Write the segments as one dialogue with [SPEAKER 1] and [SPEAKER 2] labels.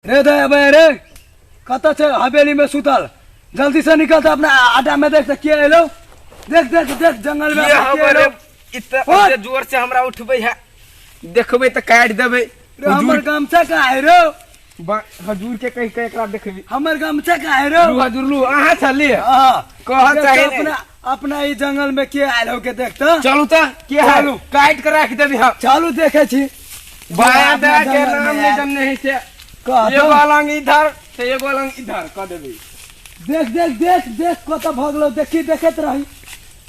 [SPEAKER 1] रे दया बया रे, कतऽ छै हवेली में सुतल? जल्दी से निकल त अपना अड्डा में देख त के एलो। देख देख देख जंगल में
[SPEAKER 2] के
[SPEAKER 1] अपना के
[SPEAKER 2] हमर
[SPEAKER 1] एलो।
[SPEAKER 2] इतना
[SPEAKER 1] ओए!
[SPEAKER 2] एते जोर से हमरा उठबै है, देखबै तऽ काटि देबै।
[SPEAKER 1] रे हमर गमछा कहाँ है रे?
[SPEAKER 2] हजूर के कहि के एकरा देखबै।
[SPEAKER 1] हमर गमछा कहाँ है रे?
[SPEAKER 2] लू हजूर लू, अहाँ छलियै।
[SPEAKER 1] हाँ।
[SPEAKER 2] कहऽ
[SPEAKER 1] देख त
[SPEAKER 2] चाही नहि।
[SPEAKER 1] अपना अपना ई जंगल में के आयल हो के देख त।
[SPEAKER 2] चलू तऽ के है?
[SPEAKER 1] चलू।
[SPEAKER 2] काटि के राखि देबै हम।
[SPEAKER 1] चलू देखै छी।
[SPEAKER 2] बाया
[SPEAKER 1] अपना
[SPEAKER 2] दया के
[SPEAKER 1] जंगल
[SPEAKER 2] नाम
[SPEAKER 1] में
[SPEAKER 2] नहि
[SPEAKER 1] आयल।
[SPEAKER 2] जनने है से।
[SPEAKER 1] कह
[SPEAKER 2] एगो
[SPEAKER 1] तो।
[SPEAKER 2] अलंग इधर से एगो अलंग इधर कऽ देबै।
[SPEAKER 1] देख देख देख देख कतऽ भगलो, देखी देखैत रही।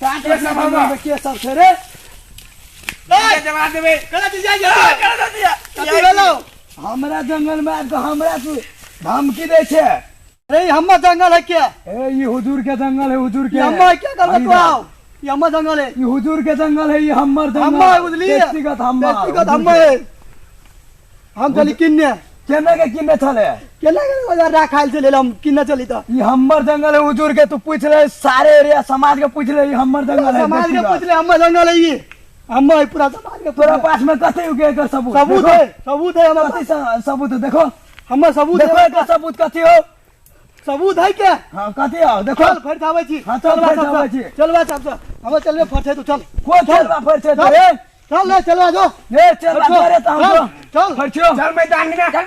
[SPEAKER 1] काट
[SPEAKER 2] के सब
[SPEAKER 1] अपना
[SPEAKER 2] हवा?
[SPEAKER 1] जंगल में के सब छै रे?
[SPEAKER 2] ए, जला देबै।
[SPEAKER 3] कला जी जाय जा। कथी भेलौ?
[SPEAKER 1] हमरा जंगल में आबि कऽ हमरा तू धमकी दै छै?
[SPEAKER 3] अरे ई हमर जंगल है क्या?
[SPEAKER 1] ए ई हुजूर के जंगल है, हुजूर के।
[SPEAKER 3] ई हमर क्या करबे तू? आओ, ई हमर जंगल है।
[SPEAKER 1] ई हुजूर के जंगल है, ई हमर जंगल।
[SPEAKER 3] हमर है, बुझलियै?
[SPEAKER 1] व्यक्तिगत हमर।
[SPEAKER 3] व्यक्तिगत हमर है। हम चली किन्ने।
[SPEAKER 1] केना के किन्ने छले?
[SPEAKER 3] केना के बाजार राखायल छलै, हम किन्ने चली तऽ?
[SPEAKER 1] ई हमर जंगल है हुजूर के, तू पूछ ले सारे एरिया समाज के पूछ ले, ई हमर जंगल है।
[SPEAKER 3] समाज के
[SPEAKER 1] व्यक्तिगत।
[SPEAKER 3] पूछ ले, हमर जंगल है ई। हमर है पूरा समाज के।
[SPEAKER 1] तोरा पास में कथी के एकर सबूत?
[SPEAKER 3] सबूत
[SPEAKER 1] देखो।
[SPEAKER 3] है, सबूत है हमर
[SPEAKER 1] कथी
[SPEAKER 3] पास।
[SPEAKER 1] सबूत है? देखो।
[SPEAKER 3] हमर सबूत
[SPEAKER 1] देखो
[SPEAKER 3] है।
[SPEAKER 1] एकर सबूत कथी हो?
[SPEAKER 3] सबूत है क्या?
[SPEAKER 1] हाँ, कथी हो? देखो।
[SPEAKER 3] चल फट आबै छी।
[SPEAKER 1] हाँ, चल,
[SPEAKER 3] चल
[SPEAKER 1] फट आबै छी।
[SPEAKER 3] चल बा साहब से। हमर चलबे फट है तू चल।
[SPEAKER 1] को चलबा फट छै तो रे?
[SPEAKER 3] चल रे, चलबा जो।
[SPEAKER 1] ए चलबा
[SPEAKER 3] चल,
[SPEAKER 1] करे त हम
[SPEAKER 3] चल,
[SPEAKER 1] जो।
[SPEAKER 3] चल।
[SPEAKER 1] फट छियो।
[SPEAKER 2] चल मैदान में।
[SPEAKER 1] चल।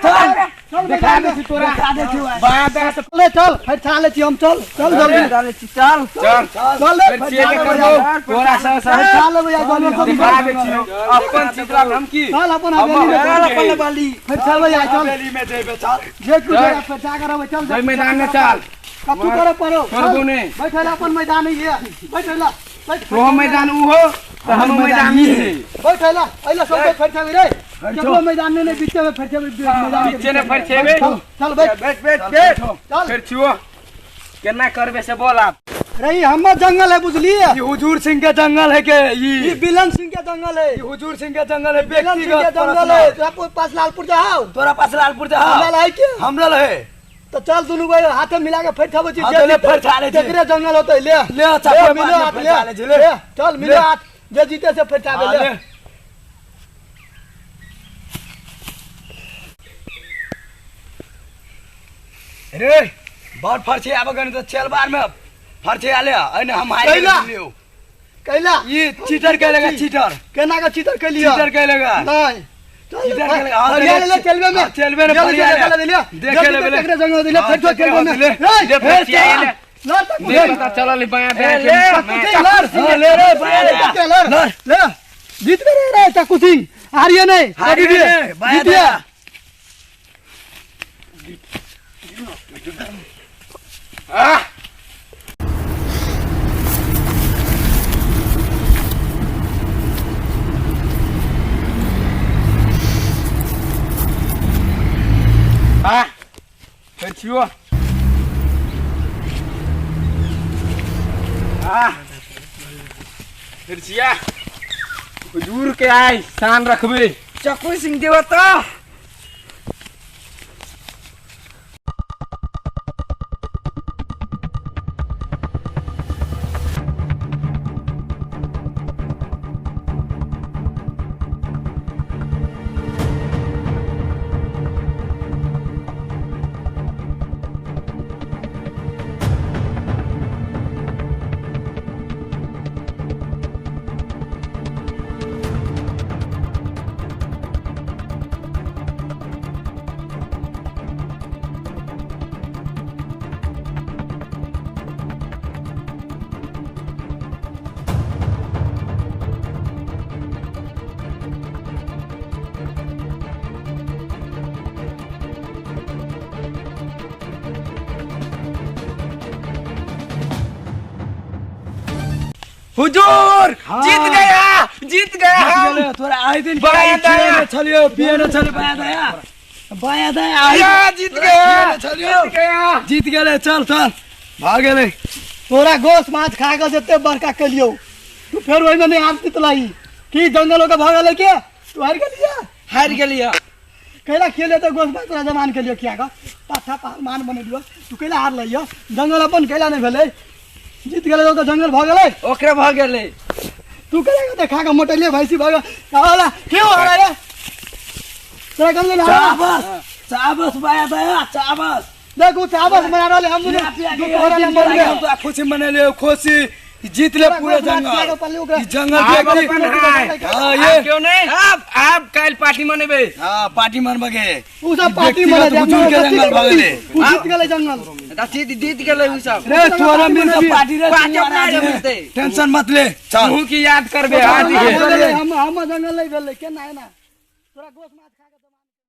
[SPEAKER 3] चल
[SPEAKER 2] देखा
[SPEAKER 3] मैदान
[SPEAKER 2] दै
[SPEAKER 3] में।
[SPEAKER 2] छी तोरा।
[SPEAKER 1] देखा दै छी।
[SPEAKER 2] बाया दया से
[SPEAKER 3] चल रे, चल फट ले छी हम, चल चल जल्दी।
[SPEAKER 2] चल।
[SPEAKER 3] चल
[SPEAKER 2] चल
[SPEAKER 3] रे,
[SPEAKER 2] फिर छियै के करबो तोरा से
[SPEAKER 3] फट लेबै आइ जंगल सब।
[SPEAKER 2] दिखा दै छियौ अपन चीज ला धमकी।
[SPEAKER 3] चल अपन हवेली में,
[SPEAKER 2] चल अपन
[SPEAKER 3] बाली फट लेबै आइ, चल
[SPEAKER 1] हवेली में जेबे चल।
[SPEAKER 3] जे कुछ है फट करबै, चल
[SPEAKER 2] जय मैदान में चल।
[SPEAKER 3] कथू करे पड़ो?
[SPEAKER 2] छोड़बो नहि।
[SPEAKER 3] बैठे ला अपन मैदान है ये, बैठे ला, बैठ।
[SPEAKER 2] तो मैदान उ हो तऽ हम मैदान ई है।
[SPEAKER 3] बैठे ला, अइला सब कोई फट रे, केकरो मैदान में नहीं, बीचे में फट मैदान के।
[SPEAKER 2] बीचे ने फरछेबै।
[SPEAKER 3] चल चल बैठ।
[SPEAKER 2] बैठ बैठ बैठ।
[SPEAKER 3] चल।
[SPEAKER 2] फेर छियो केना करबे से बोल आब।
[SPEAKER 3] रे ई हमर जंगल है बुझलिए?
[SPEAKER 1] ई हुजूर सिंह के जंगल है के ई?
[SPEAKER 3] ई बिलन सिंह के जंगल है।
[SPEAKER 1] ई हुजूर सिंह के जंगल है,
[SPEAKER 3] बिलन सिंह के
[SPEAKER 1] व्यक्तिगत
[SPEAKER 3] जंगल है। तोरा पास लालपुर जाओ?
[SPEAKER 1] तोरा पास लालपुर जा।
[SPEAKER 3] हमरा है के?
[SPEAKER 1] हमरा है।
[SPEAKER 3] तो चल दुनू भाई हाथे मिला के फट खाबै छी।
[SPEAKER 1] हाँ, तो ले फट खा ले छी।
[SPEAKER 3] केकरे जंगल होतै ले।
[SPEAKER 1] ले, अच्छा,
[SPEAKER 3] ले,
[SPEAKER 1] कोई
[SPEAKER 3] मिलो
[SPEAKER 1] बात नहीं,
[SPEAKER 3] हाथ,
[SPEAKER 1] फट
[SPEAKER 3] ले।
[SPEAKER 1] खा ले छी, ले।
[SPEAKER 3] ले, चल मिलो
[SPEAKER 1] ले।
[SPEAKER 3] हाथ, जे जीते से फट खाबे
[SPEAKER 1] हाँ,
[SPEAKER 3] ले।
[SPEAKER 1] ले। रे बड़ फरछी आबे गन तऽ चल बार में फरछी आले एने हम हारि
[SPEAKER 3] कैला?
[SPEAKER 1] गेलियौ।
[SPEAKER 3] कैला?
[SPEAKER 1] ई चीटर कैलेगा, चीटर।
[SPEAKER 3] केना के चीटर कैलिया?
[SPEAKER 1] चीटर कैलेगा।
[SPEAKER 3] नहीं
[SPEAKER 1] चीटर कैलेगा। हाँ,
[SPEAKER 3] फरिया ले ले चलबे में।
[SPEAKER 1] हाँ, चलबे ने
[SPEAKER 3] जल्दी
[SPEAKER 1] फरिया
[SPEAKER 3] से
[SPEAKER 1] ले।
[SPEAKER 3] ले ले।
[SPEAKER 1] देखे
[SPEAKER 3] जल्दी
[SPEAKER 1] ले
[SPEAKER 3] से
[SPEAKER 1] ले।
[SPEAKER 3] केकरे जंगल दिले
[SPEAKER 1] हाँ,
[SPEAKER 3] फट चलबे में।
[SPEAKER 1] ले।
[SPEAKER 3] ए,
[SPEAKER 2] ले, फरिया ले।
[SPEAKER 3] लड़ तक
[SPEAKER 2] ले पता चलल बाया दया
[SPEAKER 1] ले,
[SPEAKER 2] के
[SPEAKER 3] लड़।
[SPEAKER 1] हाँ, ले रे, बाया ले।
[SPEAKER 3] लड़
[SPEAKER 1] लड़।
[SPEAKER 3] ले, जीत गए रे चाकू सिंह, हारिए नहीं।
[SPEAKER 1] हारिए
[SPEAKER 3] जीतिए।
[SPEAKER 1] नहीं, बाया
[SPEAKER 3] जीतिए।
[SPEAKER 1] दया।
[SPEAKER 2] आह आह फेर छियो। आह फेर छिया हुजूर के आइ शान रखबै।
[SPEAKER 4] चक्कू सिंह देवता।
[SPEAKER 2] हुजूर
[SPEAKER 1] हाँ।
[SPEAKER 2] जीत गया, जीत गया
[SPEAKER 1] जीत
[SPEAKER 2] हम।
[SPEAKER 1] गेलै, तोरा आइ दिन
[SPEAKER 2] बाया दया।
[SPEAKER 1] छलियौ, पिए छलियौ, बाया दया, बाया दया, आइ
[SPEAKER 2] या, जीत गया,
[SPEAKER 1] छलियौ।
[SPEAKER 2] जीत गया।
[SPEAKER 1] जीत गेलै, चल चल भऽ गेलै।
[SPEAKER 3] तोरा गोस माछ खा के जते बड़का केलियौ, तू फेर ओहिमे नहि आब तितलाई की जंगल के भऽ गेलै के? तू हारि गेलियै।
[SPEAKER 4] हारि गेलियै।
[SPEAKER 3] कैला खेले तऽ गोस माछ तोरा जमान केलियौ किया के पाठा पहलवान बनेलियौ, तू कैला हारलैय? जंगल अपन कैला नहि भेलै? जीत गेलै तऽ जंगल भऽ गेलै।
[SPEAKER 4] ओकरे भऽ गेलै।
[SPEAKER 3] तू कैला कते खा के मोटेलियै भैंसी भऽ गेल। होला के हो रे तोरा गंगल?
[SPEAKER 1] चल बस। चाबस बाया दया चाबस।
[SPEAKER 3] देखू चावल बना रहले हम
[SPEAKER 1] खिया पिया के
[SPEAKER 3] दोपहर में मर
[SPEAKER 1] हम तो खुशी मनेलियो, खुशी जीत ले पूरा जंगल। ई जंगल
[SPEAKER 2] आब
[SPEAKER 1] व्यक्ति
[SPEAKER 2] अपन हाय।
[SPEAKER 1] हाँ,
[SPEAKER 2] आब
[SPEAKER 1] ये
[SPEAKER 2] क्यों नहीं? आब काल्हि पार्टी मनेबै।
[SPEAKER 1] हाँ, पार्टी मनबगे।
[SPEAKER 3] उ सब पार्टी
[SPEAKER 1] व्यक्तिगत
[SPEAKER 3] मने दे
[SPEAKER 1] बुजुर्ग के जंगल भगले।
[SPEAKER 3] उ जीत गेलै जंगल।
[SPEAKER 4] जीत जीत गेलै उ सब।
[SPEAKER 1] रे तोरा मिल के पार्टी रे,
[SPEAKER 4] पार्टी
[SPEAKER 1] तू
[SPEAKER 4] अपना
[SPEAKER 1] आराम से।
[SPEAKER 4] मिलतै।
[SPEAKER 1] टेंशन मत ले, चल।
[SPEAKER 2] तू की याद करबे आज
[SPEAKER 3] हम
[SPEAKER 2] के।
[SPEAKER 3] हम जंगल नहीं भेलै केना एना तोरा गोस मार।